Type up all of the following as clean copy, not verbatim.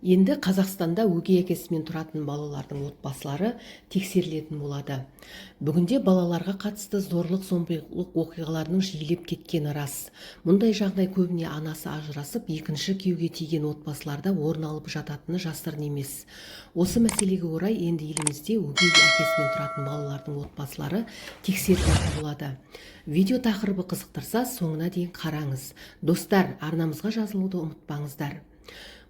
Енді Қазақстанда өгей әкесімен тұратын балалардың отбасылары тексерілетін болады. Бүгінде балаларға қатысты зорлық-зомбылық оқиғаларының жиілеп кеткені рас. Мұндай жағдай көбіне анасы ажырасып, екінші күйеуге тиген отбасыларда орын алып жататыны жасырын емес. Осы мәселеге орай енді елімізде өгей әкесімен тұратын балалардың отбасылары тексерілетін болады. Видео тақырыбы қызықтырса, соңына дейін қараңыз. Достар, арнамызға жазылуды ұмытпаңыздар.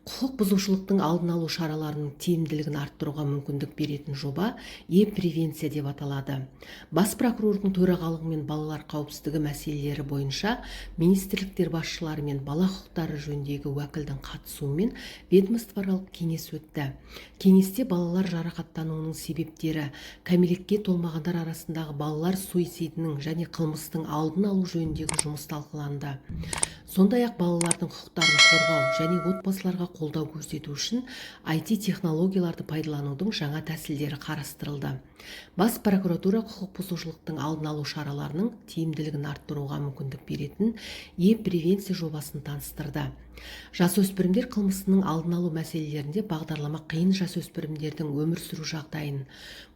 Құқық бұзушылықтың алдын алу шараларының тиімділігін арттыруға мүмкіндік беретін жоба е-превенция деп аталады. Бас прокурордың төрағалығымен балалар қауіпсіздігі мәселелері бойынша министрліктер басшылары мен бала құқықтары жөніндегі уәкілдің қатысуымен ведомствоаралық кеңес өтті. Кеңесте балалар жарақаттануының себептері, кәмелетке толмағандар арасындағы балалар суицидінің және қылмыстың алдын алу жөніндегі жұмыс талқыланды. Сондай-ақ балалардың құқықтарын қорғау және отбасыларға қолдау көрсету үшін IT технологияларды пайдаланудың жаңа тәсілдері қарастырылды. Бас прокуратура құқық бұзушылықтың алдын алу шараларының тиімділігін арттыруға мүмкіндік беретін е-превенция жобасын таныстырды. Жасөспірімдер қылмысының алдын алу мәселелерінде бағдарлама қиын жасөспірімдердің өмір сүру жағдайын,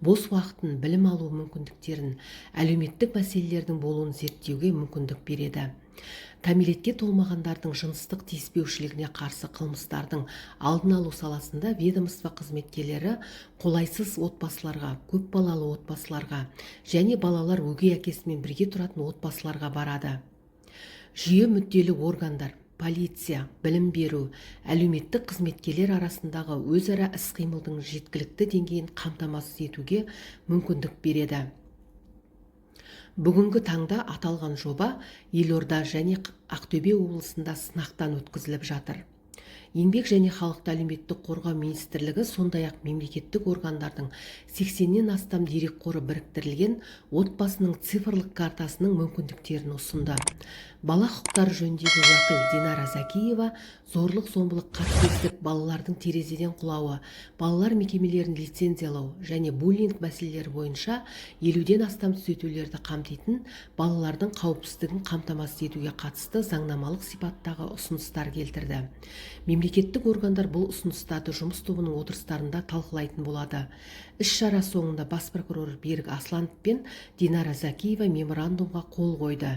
бос уақытын, білім алу мүмкіндіктерін, әлеуметтік мәселелердің болуын зерттеуге мүмкіндік береді. Кәмелетке толмағандардың жыныстық тиіспеушілігіне қарсы қылмыстардың алдын алу саласында ведомство қызметкерлері қолайсыз отбасыларға, көпбалалы отбасыларға және балалар өгей әкесімен бірге тұратын отбасыларға барады. Жүйе мүдделі органдар, полиция, білім беру, әлеуметтік қызметкерлер арасындағы өзара іс-қимылдың жеткілікті деңгейін қамтамасыз етуге мүмкіндік береді. Бүгінгі таңда аталған жоба елорда және Ақтөбе облысында сынақтан өткізіліп жатыр. Еңбек және халықты әлеуметтік қорғау министрлігі сондай-ақ мемлекеттік органдардың 80-нен астам дерекқоры біріктірілген отбасының цифрлық картасының мүмкіндіктерін ұсынды. Бала құқықтары жөніндегі уәкіл Динара Зәкиева зорлық-зомбылық, қатыгездік, балалардың терезеден құлауы, балалар мекемелерін лицензиялау және буллинг мәселелері бойынша 50-ден астам түзетулерді қамтитын балалардың қауіпсіздігін қамтамасыз етуге қатысты заңнамалық сипаттағы ұсыныстар келтірді. Мемлекеттік органдар бұл ұсыныстарды жұмыс тобының отырыстарында талқылайтын болады. Іс-шара соңында бас прокурор Берік Асланов пен Динара Зәкиева меморандумға қол қойды.